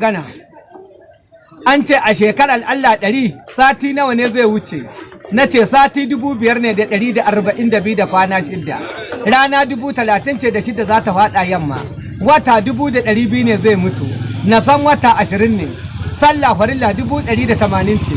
Gana an ce a shekarar Allah 100, sati nawa ne zai wuce? Na ce sati 5142 da kwana 6. Rana 36,000 za ta faɗa yamma. Wata 200,000 ne zai mutu. Na san wata 20 ne. Sallah farilla 180,000 ce.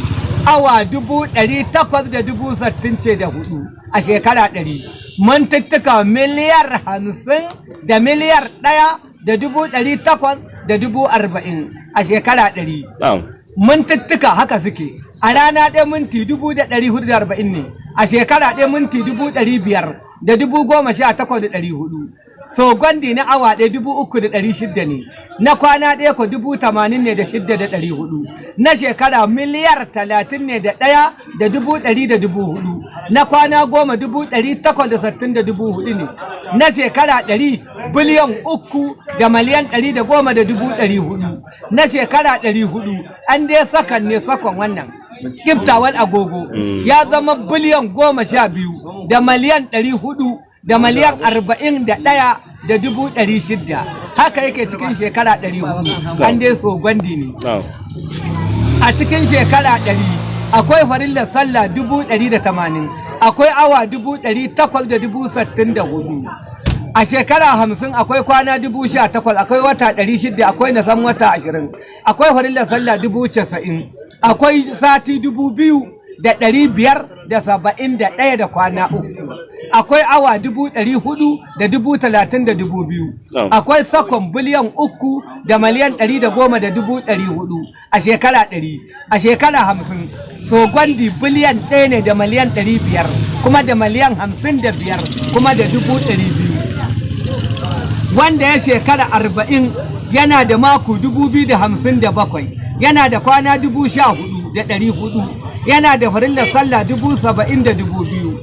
Awa 860,000 ce da hudu a shekara 100. Mintuttuka miliyar 50 da miliyar 1 da 840,000 a shekara 100. Mintuttuka haka suke. A rana ɗaya minti 440 ne. A shekara ɗaya minti 518,400. So gwandi na awa ɗaya 3600 ne. Na kwana ɗaya ko 86,400. Na shekara miliyar 31 ne da 104,000. Na kwana 10 860,400 ne. Na shekara 100 biliyan 3 da miliyan 110,400. Na shekara 400, an dai sakan ne, sakon wannan kiftawar agogo ya zama biliyan 12 da miliyan 400 da miliyan 41,600. Haka yake cikin shekara 400, an dai so gwandi ne. A cikin shekara 100 akwai farillar sallah 180,000, akwai awa 864,000. A shekara 50 akwai kwana 18,000, akwai wata 600, akwai nasan wata 20, akwai farillar sallah 90,000, akwai sati 2571 da kwana 3, akwai awa 430,200. Akwai sakon biliyan 3 da miliyan 110,400 a shekara 100. A shekara 50, so gwandi biliyan 1 ne da miliyan 500 kuma da miliyan 55 kuma da 200,000. Wanda ya shekara 40 yana da mako 2057, yana da kwana 14,400, yana da farillar sallah 72,000.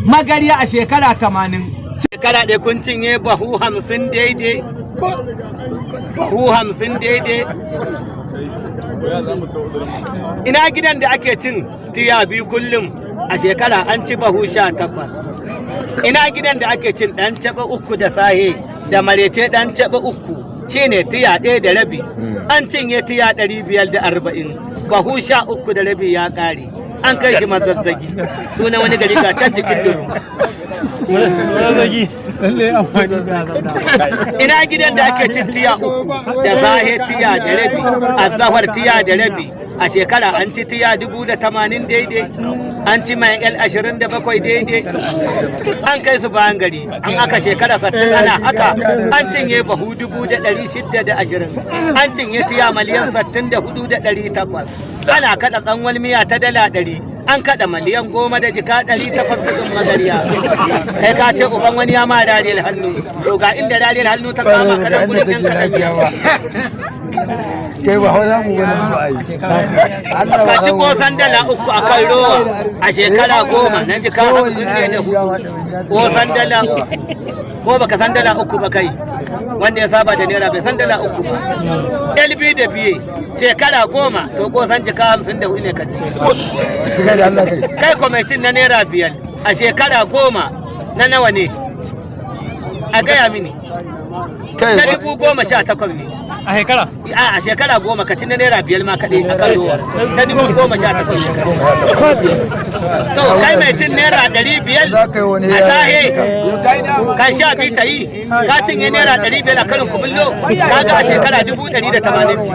Magarya a shekara 80, shekara ɗaya kun cinye bahu 50 daidai, bahu 50 daidai. Ina gidan da ake cin tiya 2 kullum? A shekara an ci bahu 18. Ina gidan da ake cin ɗan caɓa 3 da sahe da marece? Ɗan caɓa 3 shine tiya 1.5. An cinye tiya 540, bahu 13.5 ya ƙare. An kai shi Mazazzagi, sunan wani gari ga can jikin Durum. Mazazzagi. Ina gidan da ake cin tiya 3 da sahe, tiya da rabi, azahar tiya da rabi? A shekara an ci tiya 1080 daidai, an ci mai L 27 daidai. An kai su bayan gari. An aka shekara 60 ana haka, an cinye bahu 620, an cinye tiya miliyan 64,800. Ana kada tsanwal miya ta dala 100, an kada miliyan 10 da jika 800 kudin Magariya. Kai ka ce uban wani ya ma dariyar hannu, to ga inda dariyar hannu ta kama ka nan gudun yan kaɗan. Kai ba hausa mu wani ba ai. Allah. Ka ci kosan dala 3 a kan rowa a shekara 10 na jika 54. Kosan dala 3, ko baka san dala 3 ba kai? Wanda ya saba da naira bai san dala 3 ba. LB da biye shekara 10, to kosan jika 54 ne ka ci. Kai da Allah kai. Kai kwamitin na naira 5 a shekara 10 na nawa ne? A gaya mini. Kai. Na 18,000 ne. A shekara? A shekara 10 ka ci na naira 5 ma kaɗai a kan rowa na 18,000 ne. To kai mai cin naira 500 Za ka yi wani a tahe kan 12 ta yi, ka cinye naira 500 a karin kumallo. Ka ga a shekara 180,000 ci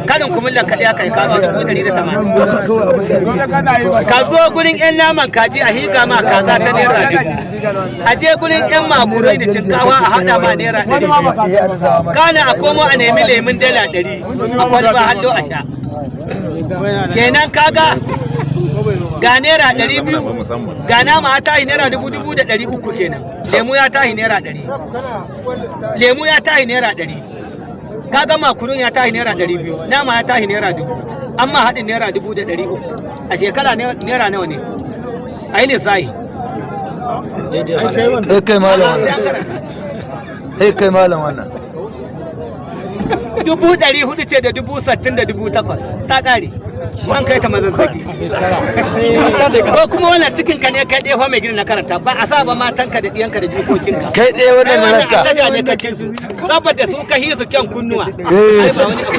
karin kumallon kaɗai aka yi kama 180,000. Ka zo gurin 'yan naman kaji a higa ma kaza ta naira 1000. A je gurin 'yan makurai da cinkawa a haɗa ma naira 200. Kana a komo a nemi lemun dala 100 a kwalba hallo a sha. Kenan kaga ga naira 200, ga nama ya tahi naira dubu dubu da ɗari uku kenan. Lemu ya tahi naira 100, lemu ya tahi naira 100. Kaga makurun ya tahi naira 200, nama ya tahi naira 1000, amma haɗin naira 1300. A shekara naira nawa ne? A yi lissahi. Kai kai malam Sai wannan. an karanta. Kai kai malam wannan. 400,000 ce da 68,008 ta ƙare. Ko an kai ta mazazzagi. Ko kuma wannan cikin ka ne kai ɗaya mai gina na karanta ba a sa ba matanka da ɗiyanka da jikokinka. Kai ɗaya wannan Kai na wannan rakka. a tasha ne ka ce su saboda su ka hisu kyan kunnuwa. Eh. Ai ba wani abu.